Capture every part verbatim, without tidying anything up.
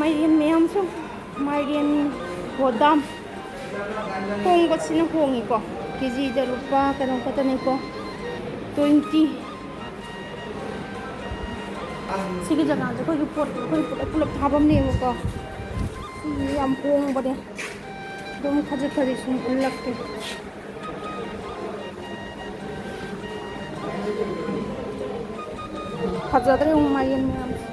ꯃꯥꯏꯔꯦꯟ ꯃꯌꯥꯝꯁꯨ, ꯃꯥꯏꯔꯦꯟ, ꯒꯣꯗꯥꯝ꯫ ꯍꯣꯡꯕꯁꯤꯅ ꯍꯣꯡꯉꯤꯀꯣ, ꯀꯦ ꯖꯤꯗ ꯂꯨꯄꯥ ꯀꯩꯅꯣ ꯈꯛꯇꯅꯤꯀꯣ, ꯇ꯭ꯋꯦꯟꯇꯤ꯫ ꯁꯤꯒꯤ ꯖꯒꯥꯁꯦ ꯑꯩꯈꯣꯏꯒꯤ ꯄꯣꯠ ꯑꯩꯈꯣꯏ ꯄꯨꯂꯞ ꯄꯨꯂꯞ ꯊꯥꯐꯝꯅꯦꯕꯀꯣ꯫ ꯁꯤꯁꯦ ꯌꯥꯝ ꯍꯣꯡꯕꯅꯦ꯫ ꯑꯗꯨꯝ ꯈꯖꯤꯛ ꯈꯖꯤꯛ ꯁꯨꯝ ꯎꯠꯂꯛꯀꯦ꯫ ꯐꯖꯗ꯭ꯔꯦ ꯌꯦꯡꯉꯨ ꯃꯥꯏꯔꯦꯟ ꯃꯌꯥꯝꯁꯦ꯫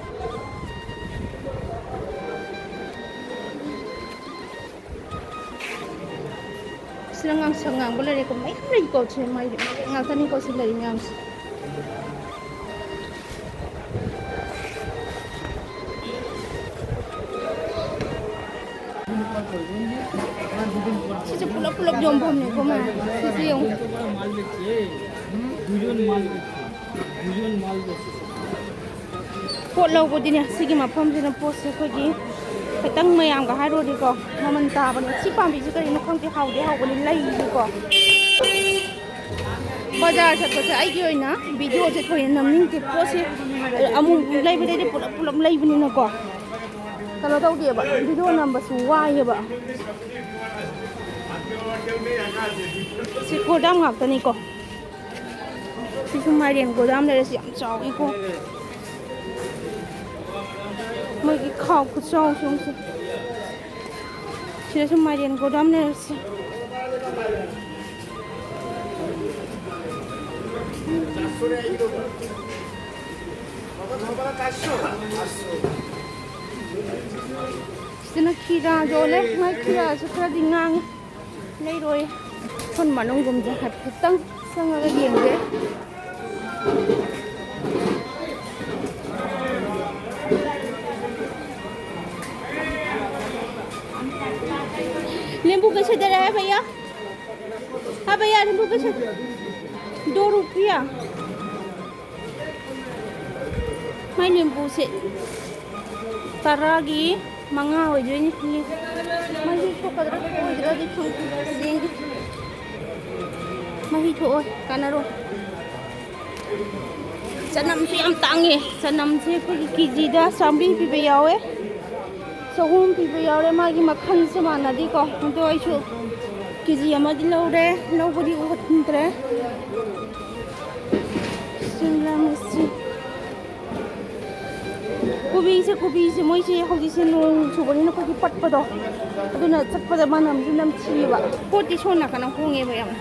ꯁꯤꯗ ꯉꯥꯡꯁꯪ ꯉꯥꯡꯕ ꯂꯩꯔꯦꯀꯣ, ꯃꯌꯥꯝ ꯂꯩꯀꯣ꯫ ꯁꯤ ꯃꯥꯏꯔꯦꯟ ꯉꯥꯛꯇꯅꯤꯀꯣ ꯁꯤ ꯂꯩꯔꯤ ꯃꯌꯥꯝꯁꯦ꯫ ꯁꯤꯁꯦ ꯄꯨꯂꯞ ꯄꯨꯂꯞ ꯌꯣꯟꯐꯝꯅꯦꯀꯣ ꯃꯌꯥꯝ꯫ ꯁꯤꯁꯦ ꯌꯦꯡꯉꯨ꯫ দুজন মাল বেচছে, দুজন মাল বেচছে। ꯄꯣꯠ ꯂꯧꯕꯗꯤꯅꯦ, ꯁꯤꯒꯤ ꯃꯐꯝꯁꯤꯅ ꯄꯣꯠꯁꯦ ꯑꯩꯈꯣꯏꯒꯤ ꯈꯤꯇꯪ ꯃꯌꯥꯝꯒ ꯍꯥꯏꯔꯨꯔꯗꯤꯀꯣ, ꯃꯃꯜ ꯇꯥꯕꯅꯦ꯫ ꯁꯤ ꯄꯥꯝꯕꯤꯁꯦ ꯀꯔꯤꯅꯣ ꯈꯪꯗꯦ, ꯍꯥꯎꯗꯤ ꯍꯥꯎꯕꯅꯤ, ꯂꯩꯅꯤꯀꯣ꯫ ꯕꯖꯥꯔ ꯆꯠꯄꯁꯦ ꯑꯩꯒꯤ ꯑꯣꯏꯅ ꯚꯤꯗꯤꯑꯣꯁꯦ ꯊꯣꯏꯅ ꯅꯝꯅꯤꯡꯗꯦ꯫ ꯄꯣꯠꯁꯦ ꯑꯃꯨꯛ ꯂꯩꯕꯗꯩꯗꯤ ꯄꯨꯂꯞ ꯄꯨꯂꯞ ꯂꯩꯕꯅꯤꯅꯀꯣ, ꯀꯩꯅꯣ ꯇꯧꯗꯦꯕ, ꯚꯤꯗꯤꯑꯣ ꯅꯝꯕꯁꯨ ꯋꯥꯏꯌꯦꯕ꯫ ꯁꯤ ꯒꯣꯗꯥꯝ ꯉꯥꯛꯇꯅꯤꯀꯣ꯫ ꯁꯤꯁꯨ ꯃꯥꯏꯔꯦꯟ ꯒꯣꯗꯥꯝ ꯂꯩꯔꯦ꯫ ꯁꯤ ꯌꯥꯝ ꯆꯥꯎꯋꯤꯀꯣ꯫ ꯃꯣꯏꯒꯤ ꯈꯥꯎ ꯈꯨꯆꯥꯎꯁꯦ ꯌꯦꯡꯉꯨꯁꯦ꯫ ꯁꯤꯗꯁꯨ ꯃꯥꯏꯔꯦꯟ ꯒꯣꯗꯥꯝ ꯂꯩꯔꯦ꯫ ꯁꯤ ꯁꯤꯗꯅ ꯈꯤꯔꯥ ꯌꯣꯜꯂꯦ꯫ ꯃꯣꯏ ꯈꯤꯔꯥꯁꯨ ꯈꯔꯗꯤ ꯉꯥꯡꯉꯤ꯫ ꯂꯩꯔꯣꯏ꯫ ꯁꯣꯝ ꯃꯅꯨꯡꯒꯨꯝꯁꯦ ꯍꯥꯏꯐꯦꯠꯇꯪ ꯆꯪꯉꯒ ꯌꯦꯡꯒꯦ꯫ नींबू कैसे दे रहा है भैया? हाँ भैया, नींबू कैसे? दो रुपया। ꯃꯥꯏ ꯅꯤꯝꯕꯨꯁꯦ ꯇꯔꯥꯒꯤ ꯃꯉꯥ ꯑꯣꯏꯗꯣꯏꯅꯤ꯫ ꯃꯍꯤ ꯊꯣꯛꯀꯗ꯭ꯔꯥ ꯊꯣꯛꯑꯣꯏꯗ꯭ꯔꯥꯗꯤ ꯈꯪꯗꯦ꯫ ꯌꯦꯡꯒꯦ꯫ ꯃꯍꯤ ꯊꯣꯛꯑꯣꯏ, ꯀꯥꯟꯅꯔꯣꯏ꯫ ꯆꯅꯝꯁꯨ ꯌꯥꯝ ꯇꯥꯡꯉꯦ꯫ ꯆꯅꯝꯁꯦ ꯑꯩꯈꯣꯏꯒꯤ ꯀꯦ ꯖꯤꯗ ꯆꯥꯝꯃꯔꯤ ꯄꯤꯕ ꯌꯥꯎꯋꯦ꯫ ꯆꯍꯨꯝ ꯄꯤꯕ ꯌꯥꯎꯔꯦ꯫ ꯃꯥꯒꯤ ꯃꯈꯜꯁꯦ ꯃꯥꯟꯅꯗꯦꯀꯣ꯫ ꯑꯗꯣ ꯑꯩꯁꯨ ꯀꯦ ꯖꯤ ꯑꯃꯗꯤ ꯂꯧꯔꯦ꯫ ꯂꯧꯕꯗꯤ ꯎꯍꯟꯗ꯭ꯔꯦ꯫ ꯁꯤꯝꯂꯥ ꯃꯤꯔꯆꯤ꯫ ꯀꯣꯕꯤꯁꯦ, ꯀꯣꯕꯤꯁꯦ ꯃꯣꯏꯁꯦ ꯍꯧꯖꯤꯛꯁꯦ ꯅꯣꯡ ꯆꯨꯕꯅꯤꯅ ꯑꯩꯈꯣꯏꯒꯤ ꯄꯠꯄꯗꯣ, ꯑꯗꯨꯅ ꯆꯠꯄꯗ ꯃꯅꯝꯁꯨ ꯅꯝꯊꯤꯌꯦꯕ꯫ ꯄꯣꯠꯇꯤ ꯁꯣꯝ ꯅꯥꯀꯟꯅ ꯍꯣꯡꯉꯦꯕ ꯌꯥꯝꯅ꯫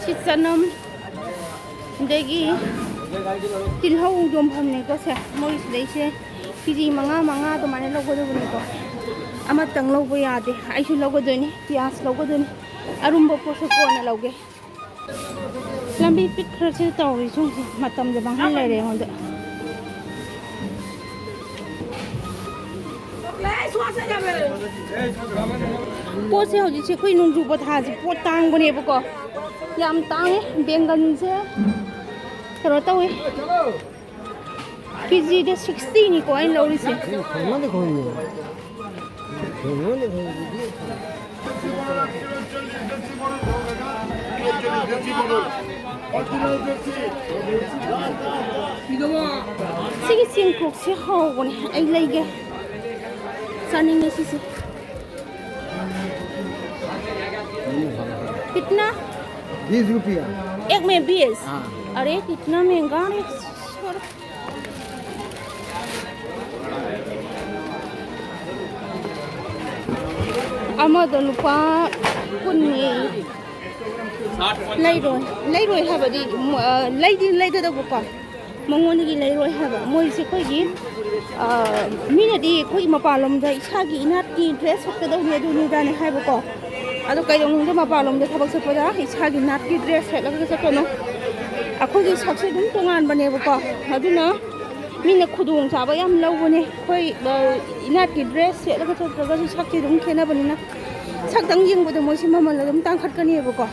ꯁꯤ ꯆꯅꯝ, ꯑꯗꯒꯤ ꯇꯤꯜꯍꯧ ꯌꯣꯟꯐꯝꯅꯦꯀꯣ ꯁꯦ꯫ ꯃꯣꯏ ꯁꯤꯗꯩꯁꯦ ꯀꯦ ꯖꯤ ꯃꯉꯥ, ꯃꯉꯥ ꯑꯗꯨꯃꯥꯏꯅ ꯂꯧꯒꯗꯕꯅꯤꯀꯣ꯫ ꯑꯃꯇꯪ ꯂꯧꯕ ꯌꯥꯗꯦ꯫ ꯑꯩꯁꯨ ꯂꯧꯒꯗꯣꯏꯅꯤ, ꯄꯤꯌꯥꯁ ꯂꯧꯒꯗꯣꯏꯅꯤ꯫ ꯑꯔꯨꯝꯕ ꯄꯣꯠꯁꯨ ꯀꯣꯟꯅ ꯂꯧꯒꯦ꯫ ꯂꯝꯕꯤ ꯄꯤꯛꯈ꯭ꯔꯁꯤꯗ ꯇꯧꯔꯤꯁꯤꯡꯁꯦ ꯃꯇꯝꯗ ꯃꯥꯡꯍꯜ ꯂꯩꯔꯦ ꯑꯩꯉꯣꯟꯗ꯫ ꯄꯣꯠꯁꯦ ꯍꯧꯖꯤꯛꯁꯦ ꯑꯩꯈꯣꯏ ꯅꯣꯡꯖꯨ ꯄꯊꯥꯁꯦ ꯄꯣꯠ ꯇꯥꯡꯕꯅꯦꯕꯀꯣ꯫ ꯌꯥꯝ ꯇꯥꯡꯉꯦ꯫ ꯕꯦꯡꯒꯟꯁꯦ ꯀꯩꯅꯣ ꯇꯧꯋꯦ꯫ ꯀꯦ ꯖꯤꯗ ꯁꯤꯛꯁꯇꯤꯅꯤꯀꯣ ꯑꯩꯅ ꯂꯧꯔꯤꯁꯦ꯫ ꯈꯪꯉꯝꯗꯦ, ꯈꯪꯉꯝꯗꯦ꯫ ꯈꯪꯉꯝꯗꯦ, ꯈꯪꯉꯝꯗꯦ꯫ ꯁꯤꯒꯤ ꯆꯦꯡꯀꯣꯛꯁꯦ ꯍꯥꯎꯕꯅꯦ꯫ ꯑꯩ ꯂꯩꯒꯦ꯫ ꯆꯥꯅꯤꯡꯉꯦ ꯁꯤꯁꯦ꯫ कितना? बीस रुपया। एक में बीस? हाँ। अरे, कितना महंगा है। ꯑꯃꯗ ꯂꯨꯄꯥ ꯀꯨꯟꯅꯤ꯫ ꯂꯩꯔꯣꯏ꯫ ꯂꯩꯔꯣꯏ ꯍꯥꯏꯕꯗꯤ, ꯎꯝ, ꯑ, ꯂꯩꯗꯤ ꯂꯩꯒꯗꯧꯕꯀꯣ꯫ ꯃꯉꯣꯟꯗꯒꯤ ꯂꯩꯔꯣꯏ ꯍꯥꯏꯕ꯫ ꯃꯣꯏꯁꯦ ꯑꯩꯈꯣꯏꯒꯤ, ꯑ, ꯃꯤꯅꯗꯤ ꯑꯩꯈꯣꯏꯒꯤ ꯃꯄꯥꯟꯂꯣꯝꯗ ꯏꯁꯥꯒꯤ ꯏꯅꯥꯠꯀꯤ ꯗ꯭ꯔꯦꯁ ꯁꯦꯠꯀꯗꯧꯅꯤ ꯑꯗꯨꯅꯤ ꯑꯗꯥꯅꯤ ꯍꯥꯏꯕꯀꯣ꯫ ꯑꯗꯣ ꯀꯩꯗꯧꯅꯨꯡꯗ ꯃꯄꯥꯟꯂꯣꯝꯗ ꯊꯕꯛ ꯆꯠꯄꯗ ꯏꯁꯥꯒꯤ ꯅꯥꯠꯀꯤ ꯗ꯭ꯔꯦꯁ ꯁꯦꯠꯂꯒ ꯆꯠꯀꯅꯨ꯫ ꯑꯩꯈꯣꯏꯒꯤ ꯁꯛꯁꯦ ꯑꯗꯨꯝ ꯇꯣꯉꯥꯟꯕꯅꯦꯕꯀꯣ꯫ ꯑꯗꯨꯅ ꯃꯤꯅ ꯈꯨꯗꯣꯡꯆꯥꯕ ꯌꯥꯝ ꯂꯧꯕꯅꯦ꯫ ꯑꯩꯈꯣꯏ, ꯑ, ꯏꯅꯥꯠꯀꯤ ꯗ꯭ꯔꯦꯁ ꯁꯦꯠꯂꯒ ꯆꯠꯇ꯭ꯔꯒꯁꯨ ꯁꯛꯁꯦ ꯑꯗꯨꯝ ꯈꯦꯠꯅꯕꯅꯤꯅ꯫ ꯁꯛꯇꯪ ꯌꯦꯡꯕꯗ ꯃꯣꯏꯁꯦ ꯃꯃꯜ ꯑꯗꯨꯝ ꯇꯥꯡꯈꯠꯀꯅꯦꯕꯀꯣ꯫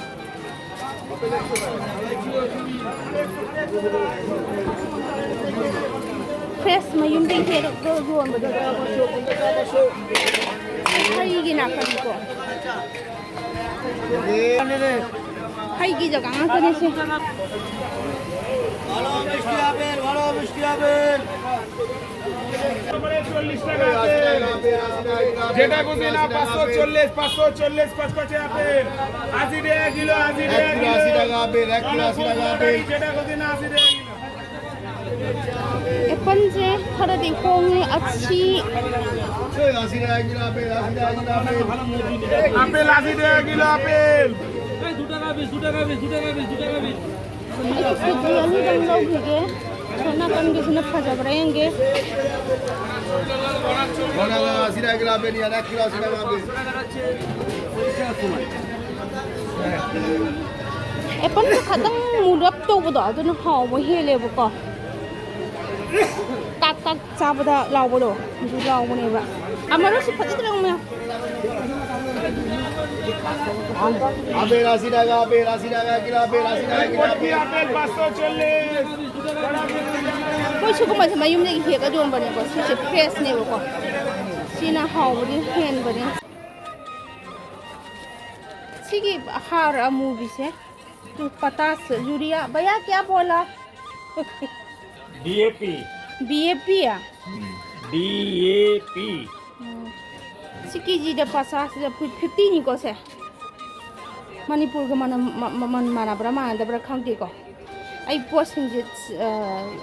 ꯐ꯭ꯔꯦꯁ ꯃꯌꯨꯝꯗꯒꯤ ꯍꯦꯛ ꯌꯣꯟꯕꯗꯣ꯫ ꯍꯩꯒꯤ ꯅꯥꯀꯟꯗꯣ꯫ ꯍꯩꯒꯤ ꯖꯒꯥ ꯉꯥꯛꯇꯅꯦ ꯁꯤ꯫ যেটা খুশি না, পাঁচশো চল্লিশ, পাঁচশো চল্লিশ কচকচে আপেল। আশি টাকা কিলো, আশি টাকা এক কিলো কিলো। আশি টাকা আপেল, এক কিলো আশি টাকা আপেল। যেটা খুশি না, আশি টাকা কিলো। ꯑꯦꯄꯜꯁꯦ ꯈꯔꯗꯤ ꯍꯣꯡꯉꯦ, ꯑꯁꯤ꯫ ꯑꯦ, ꯑꯁꯤ ꯍꯥꯏꯒꯤꯔ ꯑꯄꯦꯜ, ꯑꯁꯤ ꯍꯥꯏꯒꯤꯔ ꯑꯄꯦꯜ꯫ ꯑꯄꯦꯜ ꯑꯁꯤ ꯍꯥꯏꯒꯤꯔ ꯑꯄꯦꯜ꯫ ꯑꯩ ꯗꯨ ꯇꯥꯀꯥ ꯄꯤꯁ, ꯗꯨ ꯇꯥꯀꯥ ꯄꯤꯁ, ꯗꯨ ꯇꯥꯀꯥ ꯄꯤꯁ, ꯗꯨ ꯇꯥꯀꯥ ꯄꯤꯁ꯫ ꯑꯩ ꯀꯦꯖꯤ ꯑꯅꯤꯗꯪ ꯂꯧꯈꯤꯒꯦ꯫ ꯁꯣꯝ ꯅꯥꯀꯟꯒꯤꯁꯤꯅ ꯐꯖꯕ꯭ꯔꯥ ꯌꯦꯡꯒꯦ꯫ ꯍꯣꯏ, ꯍꯣꯏ, ꯍꯣꯏ, ꯑꯁꯤ ꯍꯥꯏꯒꯤꯔ ꯑꯄꯦꯜ, ꯑꯗ ꯀꯤꯂꯣ ꯑꯁꯤ ꯍꯥꯏꯒꯤꯔ ꯑꯄꯦꯜ꯫ ꯑꯦꯄꯜꯗꯣ ꯈꯇꯪ ꯃꯨꯔꯞ ꯇꯧꯕꯗꯣ ꯑꯗꯨꯅ ꯍꯥꯎꯕ ꯍꯦꯜꯂꯦꯕꯀꯣ꯫ ꯀꯥꯛ ꯀꯥꯛ ꯆꯥꯕꯗ ꯂꯥꯎꯕꯗꯣ ꯑꯗꯨ ꯂꯥꯎꯕꯅꯦꯕ꯫ ꯑꯃꯔꯣꯁꯤ ꯐꯖꯗ꯭ꯔꯥ ꯌꯦꯡꯉꯨ ꯃꯌꯥꯝ꯫ ꯑꯄꯦꯜ ꯑꯁꯤ ꯍꯥꯏꯒꯤꯔ ꯑꯄꯦꯜ, ꯑꯁꯤ ꯍꯥꯏꯒꯤꯔ ꯑꯄꯦꯜ, ꯑꯁꯤ ꯍꯥꯏꯒꯤꯔ ꯑꯄꯦꯜ꯫ ꯑꯩꯈꯣꯏ ꯁꯤꯒꯨꯝꯕꯁꯦ ꯃꯌꯨꯝꯗꯒꯤ ꯍꯦꯛꯑ ꯌꯣꯟꯕꯅꯦꯀꯣ꯫ ꯁꯤꯁꯦ ꯐ꯭ꯔꯦꯁꯅꯦꯕꯀꯣ꯫ ꯁꯤꯅ ꯍꯥꯎꯕꯗꯤ ꯍꯦꯟꯕꯅꯦ꯫ ꯁꯤꯒꯤ ꯍꯥꯔ ꯑꯃꯨꯕꯤꯁꯦ ꯇꯨ ꯄꯇꯥꯁ ꯌꯨꯔꯤꯌꯥ ꯚꯩꯌꯥ ꯀꯌꯥ ꯕꯣꯂꯥ? B A P. B A P? Um, B A P. Um. ꯁꯤ ꯀꯦꯖꯤꯗ ꯄꯇꯥꯁꯁꯤꯗ ꯐꯤꯐꯇꯤꯅꯤꯀꯣ ꯁꯦ꯫ ꯃꯅꯤꯄꯨꯔꯒ ꯃꯅꯝ-, ꯃ-, ꯃꯃꯜ ꯃꯥꯟꯅꯕ꯭ꯔꯥ ꯃꯥꯟꯅꯗꯕ꯭ꯔꯥ ꯈꯪꯗꯦꯀꯣ꯫ ꯑꯩ ꯄꯣꯠꯁꯤꯡꯁꯦ, ꯑ,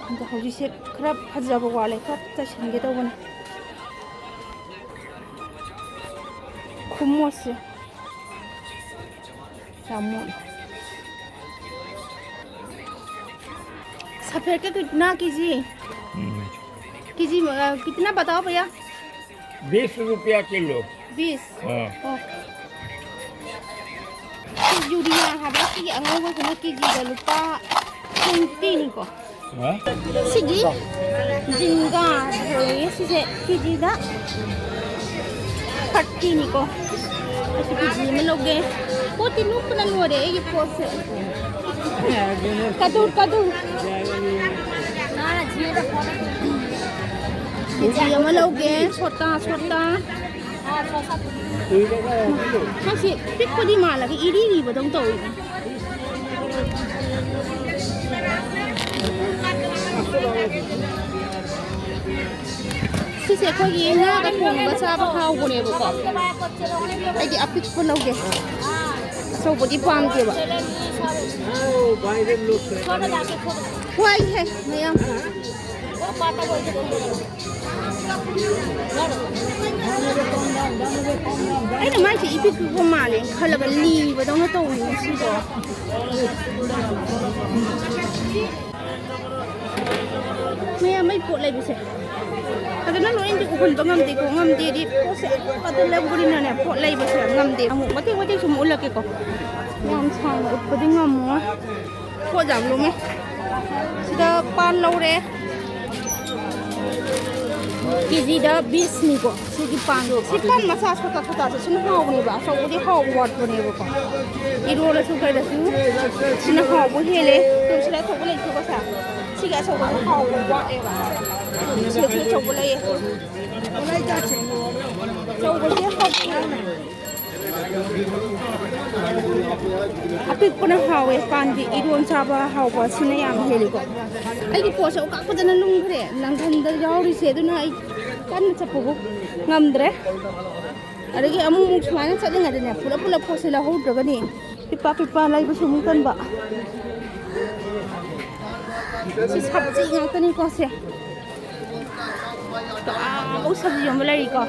ꯍꯟꯗꯛ ꯍꯧꯖꯤꯛꯁꯦ ꯈꯔ ꯐꯖꯕ ꯋꯥꯠꯂꯦ, ꯈꯔ ꯆꯥꯏꯁꯤꯟꯒꯦ ꯇꯧꯕꯅꯦ꯫ ꯈꯨꯃꯣꯠꯁꯦ ꯌꯥꯝ ꯃꯣꯠꯂꯦ꯫ सफेद का कितना केजी? हम्म। केजी, अ, कितना बताओ भैया? बीस रुपया किलो। बीस? हाँ। ओ। ꯁꯤ ꯌꯨꯔꯤꯌꯥ ꯍꯥꯏꯕ ꯁꯤꯒꯤ ꯑꯉꯧꯕꯁꯤꯅ ꯀꯦꯖꯤꯗ ꯂꯨꯄꯥ ꯇ꯭ꯋꯦꯟꯇꯤꯅꯤꯀꯣ꯫ ꯍꯥ? ꯁꯤꯒꯤ ꯖꯤꯡꯒꯥ ꯂꯩꯌꯦ, ꯁꯤꯁꯦ ꯀꯦꯖꯤꯗ ꯊꯥꯔꯇꯤꯅꯤꯀꯣ꯫ ꯑꯩꯁꯨ ꯀꯦꯖꯤ ꯑꯃ ꯂꯧꯒꯦ꯫ ꯄꯣꯠꯇꯤ ꯂꯨꯞꯄꯅ ꯂꯣꯏꯔꯦ ꯑꯩꯒꯤ ꯄꯣꯠꯁꯦ꯫ ꯀꯗꯨꯔ, ꯀꯗꯨꯔ꯫ ꯀꯦꯖꯤ ꯑꯃ ꯂꯧꯒꯦ꯫ ꯁꯣꯇꯥ, ꯁꯣꯇꯥ꯫ ꯃꯁꯤ ꯄꯤꯛꯄꯗꯤ ꯃꯥꯜꯂꯒ ꯏꯔꯤ ꯏꯔꯤꯕꯗꯧ ꯇꯧꯏ꯫ ꯁꯤꯁꯦ ꯑꯩꯈꯣꯏꯒꯤ ꯉꯥꯒ ꯊꯣꯡꯉꯒ ꯆꯥꯕ ꯍꯥꯎꯕꯅꯦꯕꯀꯣ꯫ ꯑꯩꯗꯤ ꯑꯄꯤꯛꯄ ꯂꯧꯒꯦ, ꯑꯆꯧꯕꯗꯤ ꯄꯥꯝꯗꯦꯕ꯫ ꯋꯥꯏꯍꯦ ꯃꯌꯥꯝ꯫ ꯑꯩꯅ ꯃꯥꯏꯁꯦ ꯏꯄꯤꯛ ꯄꯤꯛꯄ ꯃꯥꯜꯂꯦ ꯈꯜꯂꯒ ꯂꯤꯕꯗꯧꯅ ꯇꯧꯋꯤ ꯉꯁꯤꯗꯣ꯫ ꯃꯌꯥꯝ ꯑꯩ ꯄꯣꯠ ꯂꯩꯕꯁꯦ ꯐꯖꯅ ꯂꯣꯏꯅꯗꯤ ꯎꯍꯟꯕ ꯉꯝꯗꯦꯀꯣ꯫ ꯉꯝꯗꯦꯗꯤ ꯄꯣꯠꯁꯦ ꯑꯗꯨꯝ ꯑꯗꯨ ꯂꯧꯕꯅꯤꯅꯅꯦ ꯄꯣꯠ ꯂꯩꯕꯁꯦ ꯉꯝꯗꯦ꯫ ꯑꯃꯨꯛ ꯃꯇꯦꯛ ꯃꯇꯦꯛ ꯁꯨꯝ ꯎꯠꯂꯛꯀꯦꯀꯣ꯫ ꯌꯥꯝ ꯁꯥꯡꯅ ꯎꯠꯄꯗꯤ ꯉꯝꯃꯣꯏ꯫ ꯄꯣꯠ ꯌꯥꯝ ꯂꯨꯝꯃꯦ꯫ ꯁꯤꯗ ꯄꯥꯟ ꯂꯧꯔꯦ꯫ ꯀꯦꯖꯤꯗ ꯕꯤꯁꯅꯤꯀꯣ ꯁꯤꯒꯤ ꯄꯥꯟꯗꯣ꯫ ꯁꯤ ꯄꯥꯟ ꯃꯆꯥ ꯁꯣꯇꯥ ꯁꯣꯇꯥꯁꯦ ꯁꯤꯅ ꯍꯥꯎꯕꯅꯦꯕ, ꯑꯆꯧꯕꯗꯤ ꯍꯥꯎꯕ ꯋꯥꯠꯄꯅꯦꯕꯀꯣ꯫ ꯏꯔꯣꯜꯂꯁꯨ ꯀꯩꯗꯁꯨ ꯁꯤꯅ ꯍꯥꯎꯕ ꯍꯦꯜꯂꯦ꯫ ꯑꯗꯨ ꯁꯤꯗ ꯑꯆꯧꯕ ꯂꯩꯇ꯭ꯔꯣ ꯁꯦ? ꯁꯤꯒꯤ ꯑꯆꯧꯕꯁꯦ ꯍꯥꯎꯕ ꯋꯥꯠꯂꯦꯕ꯫ ꯁꯤꯗꯁꯨ ꯑꯆꯧꯕ ꯂꯩꯌꯦ꯫ ꯑꯆꯧꯕꯁꯦ ꯍꯥꯎꯕ ꯌꯥꯝꯅ꯫ ꯑꯄꯤꯛꯄꯅ ꯍꯥꯎꯋꯦ, ꯄꯥꯟꯗꯤ ꯏꯔꯣꯟ ꯆꯥꯕ ꯍꯥꯎꯕ ꯁꯤꯅ ꯌꯥꯝ ꯍꯦꯜꯂꯤꯀꯣ꯫ ꯑꯩꯒꯤ ꯄꯣꯠꯁꯦ ꯑꯣꯀꯥꯛ ꯐꯖꯅ ꯂꯨꯝꯈ꯭ꯔꯦ, ꯅꯪꯒꯟꯗ ꯌꯥꯎꯔꯤꯁꯦ, ꯑꯗꯨꯅ ꯑꯩ ꯀꯟꯅ ꯆꯠꯄꯕꯨ ꯉꯝꯗ꯭ꯔꯦ꯫ ꯑꯗꯒꯤ ꯑꯃꯨꯛ ꯑꯃꯨꯛ ꯁꯨꯃꯥꯏꯅ ꯆꯠꯂꯤꯉꯩꯗꯅꯦ ꯄꯨꯂꯞ ꯄꯨꯂꯞ ꯄꯣꯠꯁꯦ ꯂꯧꯍꯧꯗ꯭ꯔꯒꯅꯤ ꯄꯤꯄꯥ ꯄꯤꯄꯥ ꯂꯩꯕꯁꯨ ꯑꯃꯨꯛ ꯇꯟꯕ꯫ ꯁꯤ ꯁꯞꯖꯤ ꯉꯥꯛꯇꯅꯤꯀꯣ ꯁꯦ꯫ ꯑꯥꯐꯧ ꯁꯞꯖꯤ ꯌꯣꯟꯕ ꯂꯩꯔꯤꯀꯣ꯫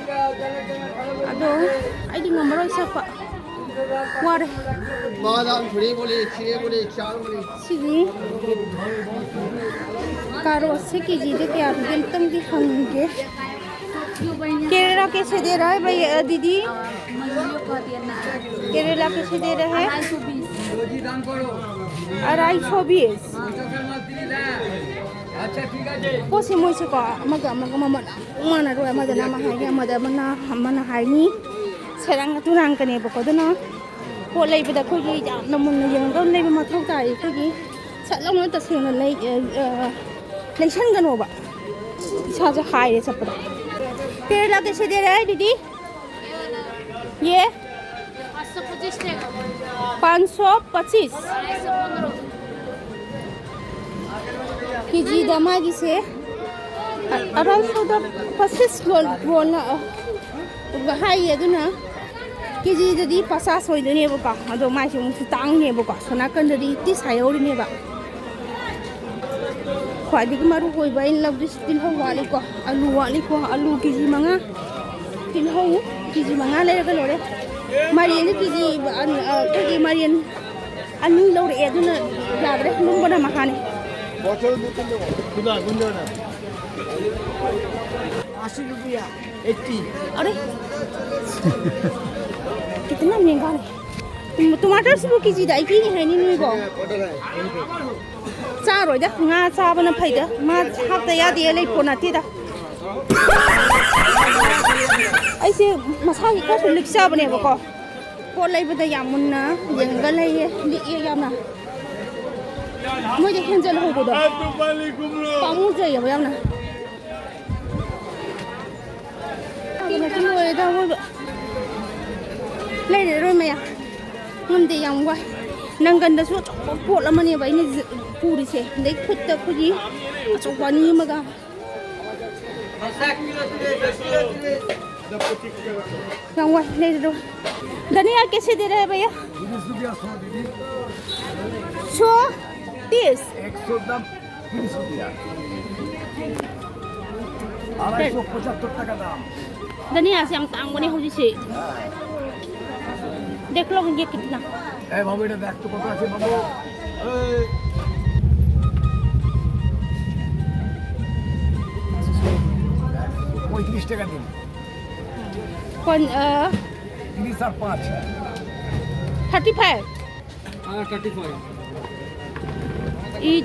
ꯑꯗꯣ ꯑꯩꯗꯤ ꯉꯝꯃꯔꯣꯏ ꯆꯠꯄ, ꯋꯥꯔꯦ꯫ ꯁꯤꯗꯤ ꯀꯥꯔꯣꯠꯁꯦ ꯀꯦꯖꯤꯗ ꯀꯌꯥ ꯄꯤꯒꯦ ꯑꯝꯇꯪꯗꯤ ꯍꯪꯒꯦ꯫ केरेला कैसे दे रहा है भैया, दीदी? केरेला कैसे दे रहा है? अढ़ाई सौ बीस। ꯄꯣꯠꯁꯦ ꯃꯣꯏꯁꯦꯀꯣ ꯑꯃꯒ ꯑꯃꯒ ꯃꯃꯜ ꯑꯃꯨꯛ ꯃꯥꯟꯅꯔꯣꯏ꯫ ꯑꯃꯗꯅ ꯑꯃ ꯍꯥꯏꯅꯤ, ꯑꯃꯗ ꯑꯃꯅ ꯑꯃꯅ ꯍꯥꯏꯅꯤ꯫ ꯁꯦꯔꯥꯡꯒ ꯇꯨꯔꯥꯡꯒꯅꯦꯕꯀꯣ꯫ ꯑꯗꯨꯅ ꯄꯣꯠ ꯂꯩꯕꯗ ꯑꯩꯈꯣꯏꯒꯤ ꯌꯥꯝꯅ ꯃꯨꯟꯅ ꯌꯦꯡꯉꯒ ꯂꯩꯕ ꯃꯊꯧ ꯇꯥꯏ꯫ ꯑꯩꯈꯣꯏꯒꯤ ꯁꯠ ꯂꯥꯎꯅ ꯇꯁꯦꯡꯅ ꯂꯩ-, ꯑ, ꯂꯩꯁꯟꯒꯅꯣꯕ꯫ ꯏꯁꯥꯁꯦ ꯍꯥꯏꯔꯦ ꯆꯠꯄꯗ꯫ तेरे लाके से दे रहा है दीदी? ये? पाँच सौ पच्चीस देगा। ꯄꯥꯟꯁꯣ ꯄꯆꯤꯁ꯫ ꯀꯦꯖꯤꯗ ꯃꯥꯒꯤꯁꯦ ꯑꯔꯥꯏꯁꯣꯗ ꯄꯆꯤꯁ ꯌꯣꯜ-, ꯌꯣꯜꯂ-, ꯍꯥꯏꯌꯦ꯫ ꯑꯗꯨꯅ ꯀꯦꯖꯤꯗꯗꯤ ꯄꯆꯥꯁ ꯑꯣꯏꯗꯣꯏꯅꯦꯕꯀꯣ꯫ ꯑꯗꯣ ꯃꯥꯏꯁꯦ ꯑꯃꯨꯛꯁꯨ ꯇꯥꯡꯅꯦꯕꯀꯣ꯫ ꯁꯣꯝ ꯅꯥꯀꯟꯗꯗꯤ ꯇꯤꯁ ꯍꯥꯏꯍꯧꯔꯤꯅꯦꯕ꯫ ꯈ꯭ꯋꯥꯏꯗꯒꯤ ꯃꯔꯨ ꯑꯣꯏꯕ ꯑꯩꯅ ꯂꯧꯗꯣꯏꯁꯤ ꯇꯤꯜꯍꯧ ꯋꯥꯠꯂꯤꯀꯣ, ꯑꯂꯨ ꯋꯥꯠꯂꯤꯀꯣ꯫ ꯑꯂꯨ ꯀꯦꯖꯤ ꯃꯉꯥ, ꯇꯤꯜꯍꯧ ꯀꯦꯖꯤ ꯃꯉꯥ ꯂꯩꯔꯒ ꯂꯣꯏꯔꯦ꯫ ꯃꯥꯏꯔꯦꯟꯗꯤ ꯀꯦꯖꯤ, ꯑ, ꯑ, ꯑꯩꯈꯣꯏꯒꯤ ꯃꯥꯏꯔꯦꯟ ꯑꯅꯤ ꯂꯧꯔꯛꯑꯦ, ꯑꯗꯨꯅ ꯌꯥꯗ꯭ꯔꯦ, ꯂꯨꯝꯕꯅ ꯃꯍꯥꯅꯤ꯫ ꯑꯁꯤ ꯔꯨꯄꯤꯌꯥ꯫ ꯑꯔꯦ, ꯀꯤꯇꯅ ꯃꯦꯡꯒꯥ ꯍꯦ꯫ ꯇꯃꯥꯇꯔꯁꯤꯕꯨ ꯀꯦꯖꯤꯗ ꯑꯩꯠꯇꯤꯅꯤ ꯍꯥꯏꯅꯤ ꯅꯣꯏꯕꯣ? ꯆꯥꯔꯣꯏꯗ, ꯉꯥ ꯆꯥꯕꯅ ꯐꯩꯗ, ꯉꯥ ꯍꯥꯞꯇ ꯌꯥꯗꯦ ꯂꯩꯄꯣꯠ ꯅꯠꯇꯦꯗ꯫ ꯑꯩꯁꯦ ꯃꯁꯥꯒꯤ ꯈꯔꯁꯨ ꯂꯤꯛꯆꯕꯅꯦꯕꯀꯣ꯫ ꯄꯣꯠ ꯂꯩꯕꯗ ꯌꯥꯝ ꯃꯨꯟꯅ ꯌꯦꯡꯉꯒ ꯂꯩꯌꯦ, ꯂꯤꯛꯑꯦ ꯌꯥꯝꯅ꯫ ꯃꯣꯏꯗ ꯍꯦꯟꯖꯜꯍꯧꯕꯗꯣ ꯄꯥꯝꯃꯨꯖꯩꯌꯦꯕ ꯌꯥꯝꯅ꯫ ꯑꯗꯨꯅ ꯁꯤ ꯂꯣꯏꯔꯦꯗ ꯑꯋꯣꯏꯕ꯫ ꯂꯩꯔꯔꯣꯏ ꯃꯌꯥꯝ꯫ ꯉꯝꯗꯦ, ꯌꯥꯝ ꯋꯥꯏ꯫ ꯅꯪꯒꯟꯗꯁꯨ ꯑꯆꯧꯕ ꯄꯣꯠ ꯑꯃꯅꯦꯕ ꯑꯩꯅ ꯖ-, ꯄꯨꯔꯤꯁꯦ꯫ ꯑꯗꯩ ꯈꯨꯠꯇ ꯑꯩꯈꯣꯏꯒꯤ ꯑꯆꯧꯕ ꯑꯅꯤ ꯑꯃꯒ꯫ ꯌꯥꯝ ꯋꯥꯏ, ꯂꯩꯔꯔꯣꯏ꯫ धनिया कैसे दे रहे हैं भैया? बीस रुपया सौ दीदी। सौ तीस। एक सौ दम। तीस रुपया। अढ़ाई सौ पचहत्तर टका दाम। धनिया से हम तांगो नहीं हो जिसे। देख लो ये कितना। ए बाबू, इधर देख तो पता से बाबू। ए। पैंतीस टका दिन। कौन, अ, तीस और पाँच। Thirty five. हाँ, थर्टी फाइव। ই,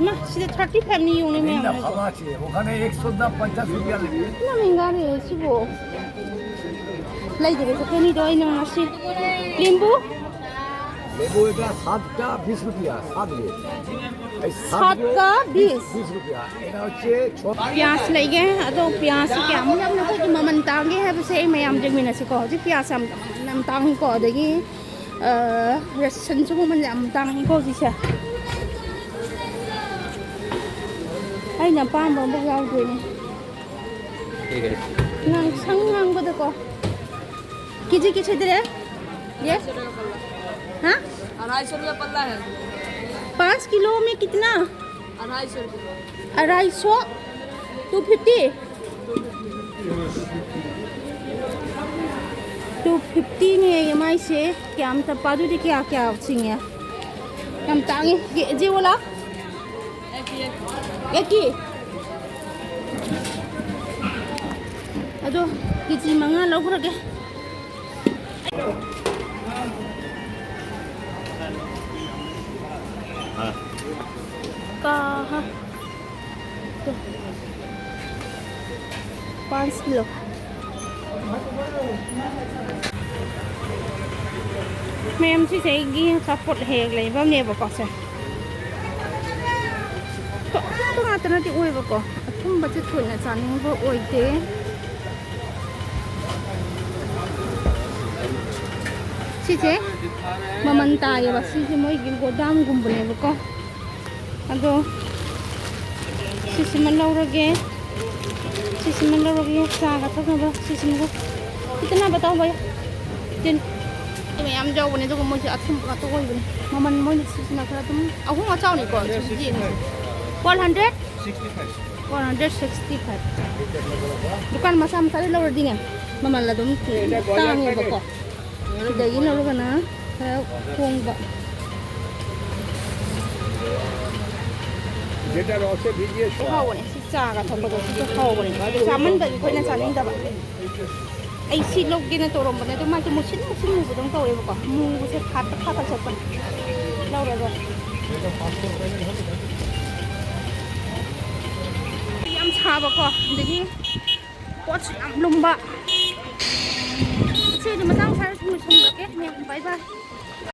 মা, সেটা থার্টি ফাইভ নিয়ে উনি মেয়ে না, আমার। ভাবা আছে, ওখানে একশো না পঞ্চাশ রুপিয়া লেগে। না, মেঙ্গা রে, শিবো। লাই দেবে, তো কেনি দই না আসি। লেম্বু? লেবু এটা সাতটা বিশ রুপিয়া, সাত রে। এই সাত সাতটা বিশ। বিশ রুপিয়া। এটা হচ্ছে ছ- ꯄꯤꯌꯥꯁ ꯂꯩꯒꯦ꯫ ꯑꯗꯣ ꯄꯤꯌꯥꯁꯁꯤ ꯀꯌꯥꯃꯨꯛ ꯌꯥꯝꯅ ꯑꯩꯈꯣꯏꯒꯤ ꯃꯃꯜ ꯇꯥꯡꯒꯦ ꯍꯥꯏꯕꯁꯦ ꯑꯩ ꯃꯌꯥꯝ ꯌꯦꯡꯃꯤꯟꯅꯁꯤꯀꯣ꯫ ꯍꯧꯖꯤꯛ ꯄꯤꯌꯥꯁ ꯌꯥꯝ, ꯌꯥꯝ ꯇꯥꯡꯉꯤꯀꯣ꯫ ꯑꯗꯒꯤ ꯔꯦꯁꯟꯁꯨ ꯃꯃꯜ ꯌꯥꯝ ꯇꯥꯡꯉꯤꯀꯣ ꯍꯧꯖꯤꯛꯁꯦ꯫ ꯑꯩꯅ ꯑꯄꯥꯝꯕ ꯑꯃꯐꯥꯎ ꯌꯥꯎꯗ꯭ꯔꯦꯅꯦ꯫ ꯉꯥꯡꯁꯪ ꯉꯥꯡꯕꯗꯀꯣ꯫ ꯀꯦꯖꯤ ꯀꯦ ꯁꯤꯗꯔꯦ? ये? हाँ? अढ़ाई सौ रुपया पल्ला है। पाँच किलो में कितना? अढ़ाई सौ रुपया। अढ़ाई सौ? To fifty? टू फिफ्टी ꯅꯦ ꯃꯥꯏꯁꯦ꯫ ꯀꯌꯥꯝ ꯇꯞꯄ? ꯑꯗꯨꯗꯤ ꯀꯌꯥ ꯀꯌꯥ ꯆꯤꯡꯉꯦ? ꯌꯥꯝ ꯇꯥꯡꯉꯤ꯫ ये, ये वाला? एक ही। ꯑꯗꯣ ꯀꯦ ꯖꯤ ꯃꯉꯥ ꯂꯧꯈ꯭ꯔꯒꯦ꯫ ꯀꯥ ꯍꯥ꯫ ꯇꯣ꯫ ꯄꯥꯟꯁ ꯀꯤꯂꯣ꯫ ꯃꯌꯥꯝ ꯁꯤꯁꯦ ꯑꯩꯒꯤ ꯑꯆꯥꯄꯣꯠ ꯍꯦꯛ ꯂꯩꯐꯝꯅꯦꯕꯀꯣ ꯁꯦ꯫ ꯑꯊꯨꯝꯕ ꯉꯥꯛꯇꯅꯗꯤ ꯑꯣꯏꯕꯀꯣ꯫ ꯑꯊꯨꯝꯕꯁꯦ ꯊꯣꯏꯅ ꯆꯥꯅꯤꯡꯕ ꯑꯣꯏꯗꯦ꯫ ꯁꯤꯁꯦ ꯃꯃꯜ ꯇꯥꯏꯌꯦꯕ꯫ ꯁꯤꯁꯦ ꯃꯣꯏꯒꯤ ꯒꯣꯗꯥꯝꯒꯨꯝꯕꯅꯦꯕꯀꯣ꯫ ꯑꯗꯣ ꯁꯤꯁꯤꯃ ꯂꯧꯔꯒꯦ꯫ ꯁꯤꯁꯤꯃ ꯂꯧꯔꯒꯦ꯫ ꯆꯥꯒ ꯊꯛꯅꯕ ꯁꯤꯁꯤꯃꯒ꯫ ꯈꯤꯇꯪ ꯍꯥꯞꯄ ꯇꯧꯕ ꯌꯥ-, ꯇꯤꯟ꯫ ꯃꯌꯥꯝ ꯌꯥꯎꯕꯅꯦ, ꯑꯗꯨꯒ ꯃꯣꯏꯁꯦ ꯑꯊꯨꯝꯕ ꯉꯥꯛꯇ ꯑꯣꯏꯕꯅꯦ꯫ ꯃꯃꯜ ꯃꯣꯏꯅ ꯁꯤꯁꯤꯅ ꯈꯔ ꯑꯗꯨꯝ ꯑꯍꯨꯝ ꯑꯆꯥꯎꯅꯤꯀꯣ, ꯁꯤꯁꯤ ꯌꯦꯡꯉꯁꯦ꯫ One hundred? One hundred sixty five. ꯗꯨꯀꯥꯟ ꯃꯆꯥ ꯃꯆꯥꯗꯩ ꯂꯧꯔꯗꯤꯅꯦ, ꯃꯃꯜ ꯑꯗꯨꯝ ꯇꯥꯡꯉꯦꯕꯀꯣ꯫ ꯁꯤꯗꯒꯤ ꯂꯧꯔꯒꯅ ꯈꯔ ꯍꯣꯡꯕ꯫ যেটা রসে ভিজিয়ে ꯍꯥꯎꯕꯅꯦ꯫ ꯁꯤ ꯆꯥꯒ ꯊꯛꯄꯗꯣ ꯁꯤꯁꯨ ꯍꯥꯎꯕꯅꯦꯕ꯫ ꯑꯗꯣ ꯆꯥꯃꯟꯕꯒꯤ ꯑꯩꯈꯣꯏꯅ ꯆꯥꯅꯤꯡꯗꯕ꯫ ꯑꯩ ꯁꯤ ꯂꯧꯒꯦꯅ ꯇꯧꯔꯝꯕꯅꯦ, ꯑꯗꯣ ꯃꯥꯁꯦ ꯃꯨꯁꯤꯟ ꯃꯨꯁꯤꯟ ꯃꯨꯕꯗꯧꯅ ꯇꯧꯋꯦꯕꯀꯣ꯫ ꯃꯨꯕꯁꯦ ꯐꯥꯠꯇ ꯐꯥꯠꯇ ꯆꯠꯄꯅꯦ꯫ ꯂꯧꯔꯔꯣꯏ꯫ ꯌꯥꯝ ꯁꯥꯕꯀꯣ, ꯑꯗꯒꯤ ꯄꯣꯠꯁꯨ ꯌꯥꯝ ꯂꯨꯝꯕ꯫ ꯁꯤꯗꯤ ꯃꯇꯥꯡ ꯆꯥꯔ ꯁꯨꯝ ꯂꯣꯏꯁꯟꯂꯒꯦ꯫ ꯃꯌꯥꯝ ꯕꯥꯏ ꯕꯥꯏ꯫